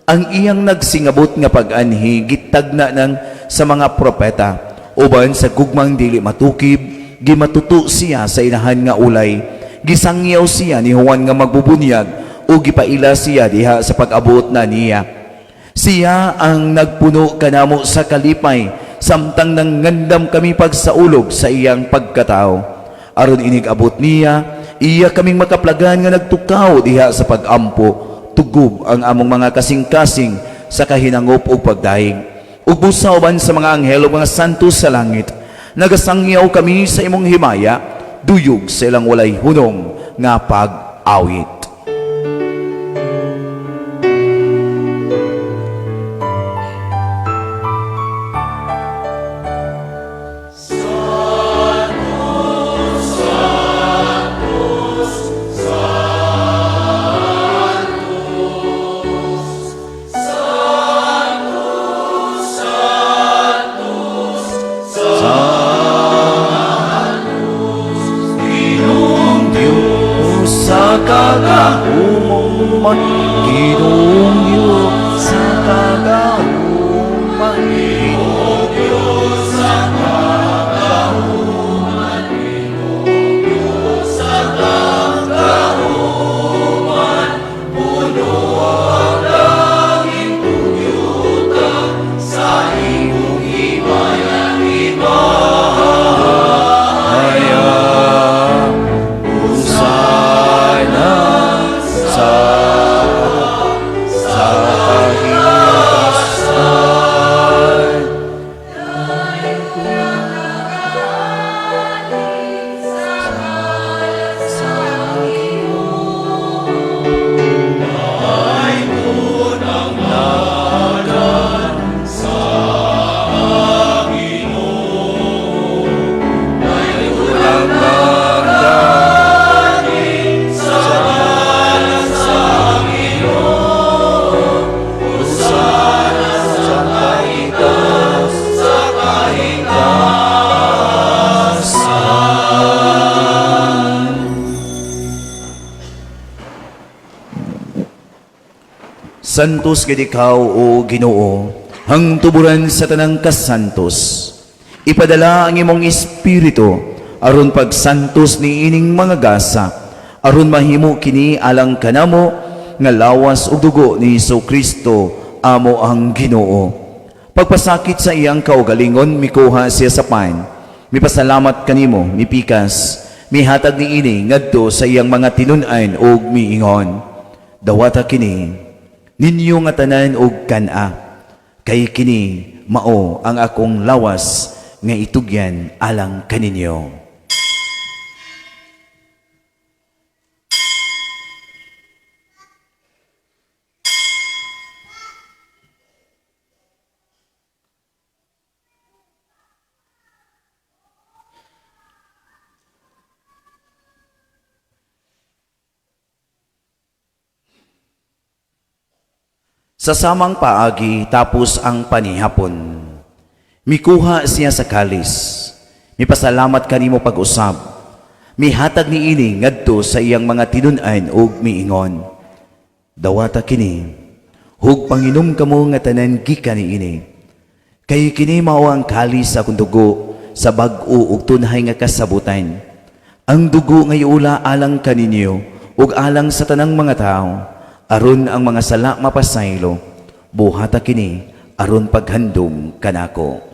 Speaker 1: Ang iyang nagsingabot nga pag-anhi gitagna ng sa mga propeta uban sa gugmang dili matukib, gimatuto siya sa inahan nga ulay, gisangyaw siya ni Juan nga magbubunyag ug gipaila siya diha sa pag-abot na niya. Siya ang nagpuno kanamo sa kalipay samtang nangandam kami pagsaulog sa iyang pagkatao. Aron inig-abot niya, iya kaming makaplagan nga nagtukaw diha sa pag-ampo, tugob ang among mga kasing-kasing sa kahinangop ug pagdahig. Ug busa uban sa mga anghel ug mga santo sa langit, nagasangyaw kami sa imong himaya, duyog sa ilang walay hunong nga pag-awit. Diyos sa kagahuman, Ginoong Diyos sa kagahuman, Ginoong Diyos sa kagahuman, Ginoong Diyos sa kagahuman, puno ang langit ug yuta sa imong himaya, himaya. Hosana sa kahimatasan. Santos gid ikaw, o Ginoo, hangtuburan sa tanang kasantos. Ipadala ang imong espiritu aron pagsantos ni ining mga gasa, aron mahimo kini alang kanamo nga lawas ug dugo ni Hesus Kristo amo ang Ginoo. Pagpasakit sa iyang kaugalingon, mikuha siya sa pan. Mipasalamat kanimo, mipikas, mihatag ni ini ngadto sa iyang mga tinun-an ug miingon: "Dawata kini ninyo nga tanan og kan-a, kay kini mao ang akong lawas nga itugyan alang kaninyo." Sa samang paagi, tapos ang panihapon, mikuha siya sa kalis. Mipasalamat kanimo pag-usab. Mihatag ni ini ngadto sa iyang mga tinun-an ug miingon: "Dawata kini, ug panginom kamo nga tanan gikan niini. Kay kini mao ang kalis sa akong dugo sa bag-o ug tunhay nga kasabutan. Ang dugo nga iula alang kaninyo ug alang sa tanang mga tawo aron ang mga sala mapasaylo. Buhata kini aron paghandom kanako."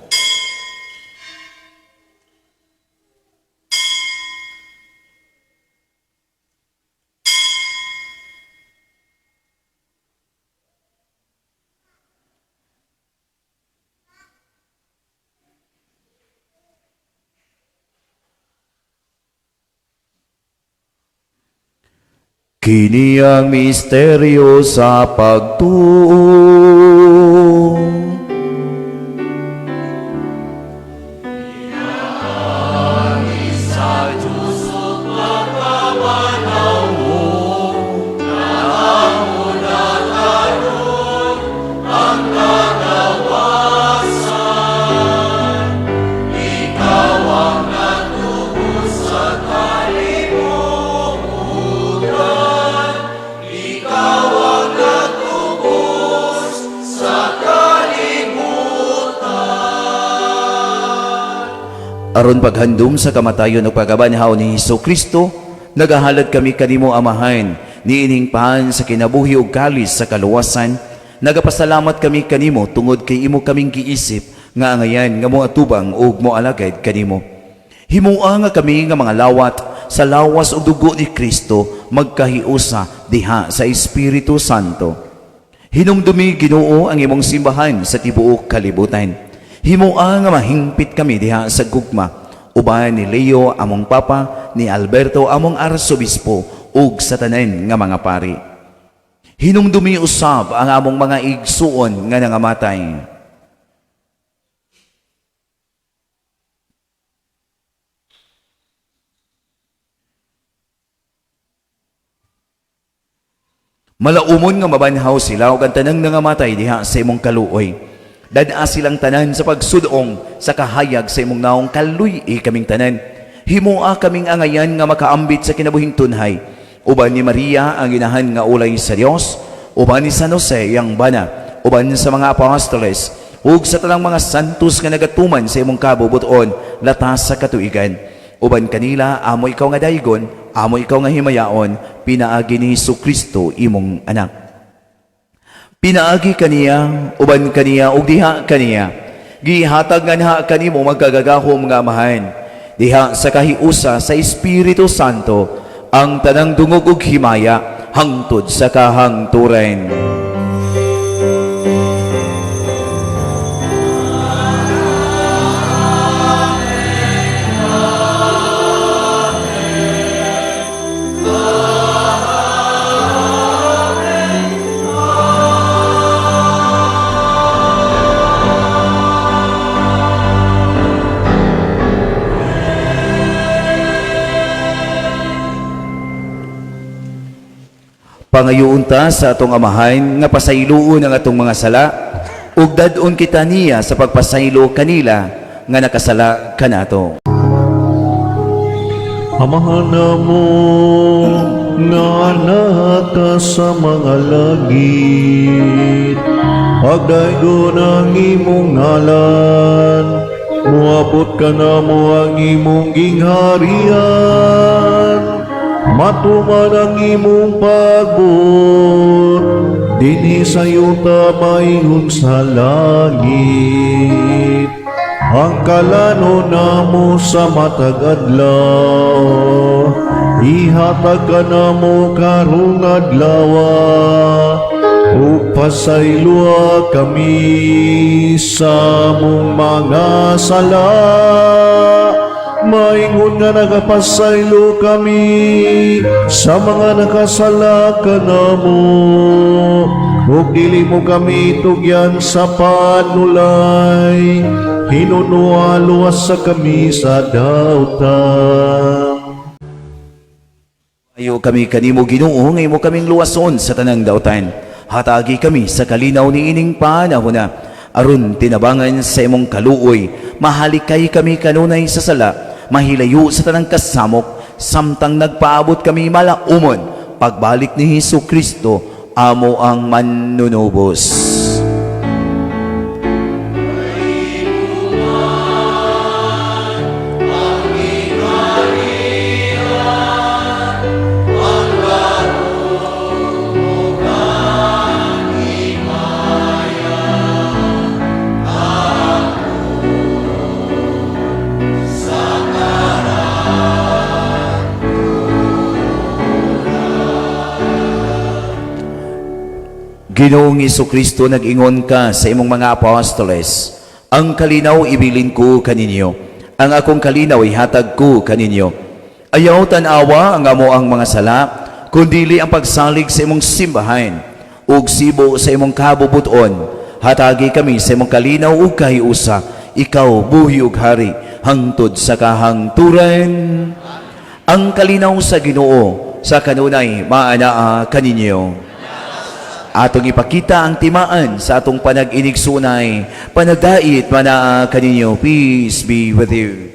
Speaker 1: Kini ang misteryo sa pagtuo. Aron paghandom sa kamatayon ug pagkabanhaw ni Hesus Kristo, nagahalad kami kanimo, Amahan, niining pan sa kinabuhi ug kalis sa kaluwasan. Nagapasalamat kami kanimo tungod kay imo kaming giisip nga angayan nga moatubang ug moalagad kanimo. Himoa nga kami nga mga lawat sa lawas ug dugo ni Kristo magkahiusa diha sa Espiritu Santo. Hinumdumi, Ginoo, ang imong simbahan sa tibuok kalibutan. Himoa nga mahingpit kami diha sa gugma uban ni Leo among Papa, ni Alberto among Arsobispo ug sa tanan nga mga pari. Hinumdumi usab ang among mga igsuon nga nangamatay. Malaumon nga mabanhaw sila ug ang tanang nangamatay diha sa imong kaluoy. Dad-a silang tanan sa pagsudong sa kahayag sa imong naong, kaluy-i kaming tanan. Himoa kaming angayan nga makaambit sa kinabuhing tunhay. Uban ni Maria ang inahan nga ulay sa Dios, uban ni San Jose iyang bana, uban sa mga apostoles, ug sa tanang mga santos nga nagatuman sa imong kabubuton latas sa katuigan. Uban kanila amo ikaw nga daygon, amo ikaw nga himayaon, pinaagi ni Hesus Kristo imong anak. Pinaagi kaniya, uban kaniya, ug diha kaniya, gihatag nganha kanimo magkagagahom nga Amahan, diha sa kahiusa sa Espiritu Santo, ang tanang dungog ug himaya hangtod sa kahangturan. Pangayoon ta sa atong Amahan nga pasayloon ang atong mga sala ug dad-on kita niya sa pagpasaylo kanila nga nakasala kanato.
Speaker 2: Amahan namo,
Speaker 6: Nga naa ka sa mga langit. Pagdaygon ang imong ngalan, muabot kanamo ang imong gingharian, matuman ang imong pagbuot, dinhi sa yuta maingon sa langit. Ang kalanon namo sa matag adlaw, ihatag kanamo karong adlaw, ug pasayloa kami sa among mga sala, maingon nga nagapasaylo kami sa mga nakasala kanamo, ug dili mo kami tugyan sa panulay, hinunoa luwasa kami sa dautan.
Speaker 1: Ayo kami kanimo, Ginoo, nga imo kaming luwason sa tanang dautan. Hatagi kami sa kalinaw ni ining panahona aron tinabangan sa imong kaluoy, mahalikay kami kanunay sa sala, mahilayo sa tanang kasamok samtang nagpaabot kami malaumon pagbalik ni Hesus Kristo amo ang manunubos. Ginoong Kristo, nag-ingon ka sa imong mga apostoles, "Ang kalinaw ibilin ko kaninyo, ang akong kalinaw ihatag ko kaninyo." Ayaw tan-awa ang amoang mga sala, kundili ang pagsalig sa imong simbahan, ug sibo sa imong kabubuton. Hatagi kami sa imong kalinaw ug kahiusa, ikaw buhi ug hari, hangtod sa kahangturan. Ang kalinaw sa Ginoo sa kanunay maanaa kaninyo. Atong ipakita ang timaan sa atong panag-inigsunay. Panagdait manaa kaninyo. Peace be with you.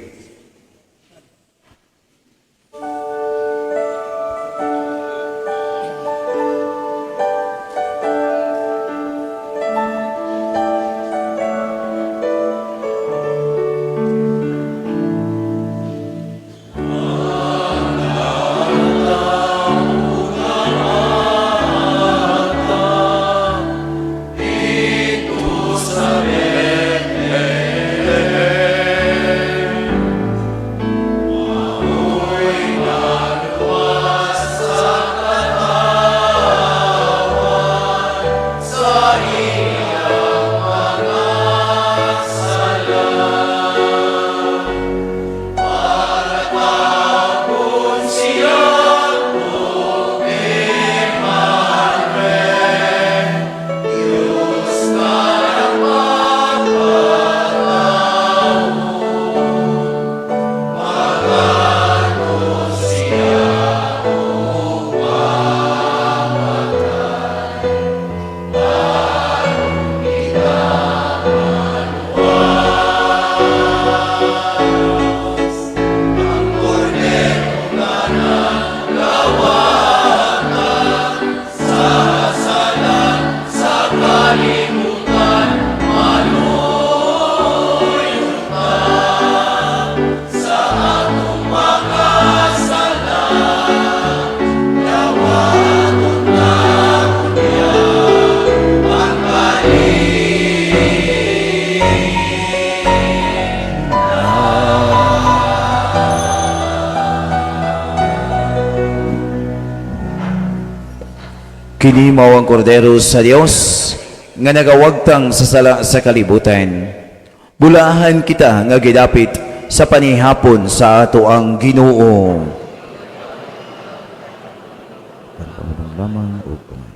Speaker 1: Kini mao ang kordero sa Dios nga nagawagtang sa sala sa kalibutan. Bulahan kita nga gidapit sa panihapon sa ato ang Ginoo. Lamang ug kamay.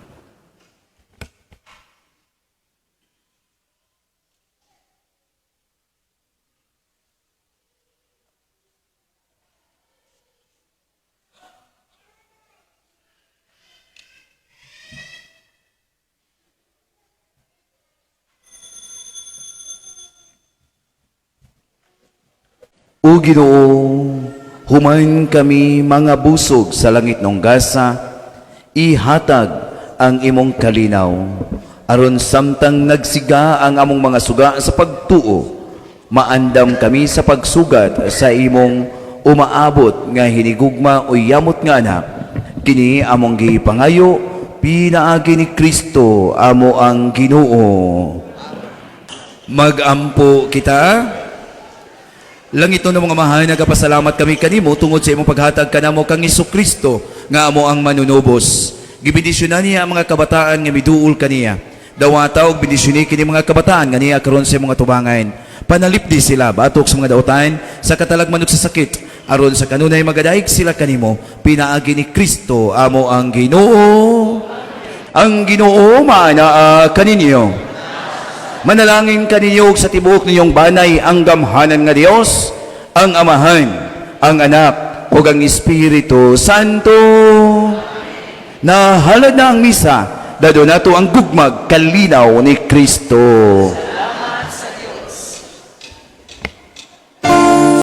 Speaker 1: O Ginoo, Human kami mga busog sa langit ng gasa, ihatag ang imong kalinaw. Aron samtang nagsiga ang among mga suga sa pagtuo, maandam kami sa pagsugat sa imong umaabot nga hinigugma o yamot nga anak. Kini among gipangayo pinaagi ni Kristo amo ang Ginoo. Magampo kita. Langit ng mga mahal, nagapasalamat kami kanimo tungod sa imong paghatag kanamo kang Kristo nga amo ang manunubos. Gibendisyonan niya ang mga kabataan nga miduol kaniya. Dawata og bendisyoni kini mga kabataan nga niya karon sa imong atubangan. Panalipdi sila batok sa mga dautan sa katalagman ug sa sakit, aron sa kanunay magadaig sila kanimo pinaagi ni Kristo amo ang Ginoo. Ang Ginoo maanaa kaninyo. Manalangin kaninyo ug sa tibuok ninyong banay ang gamhanan nga Dios, ang Amahan, ang Anak, ug ang Espiritu Santo. Nahalad na ang misa, dado nato ang gugmag kalinaw ni Kristo.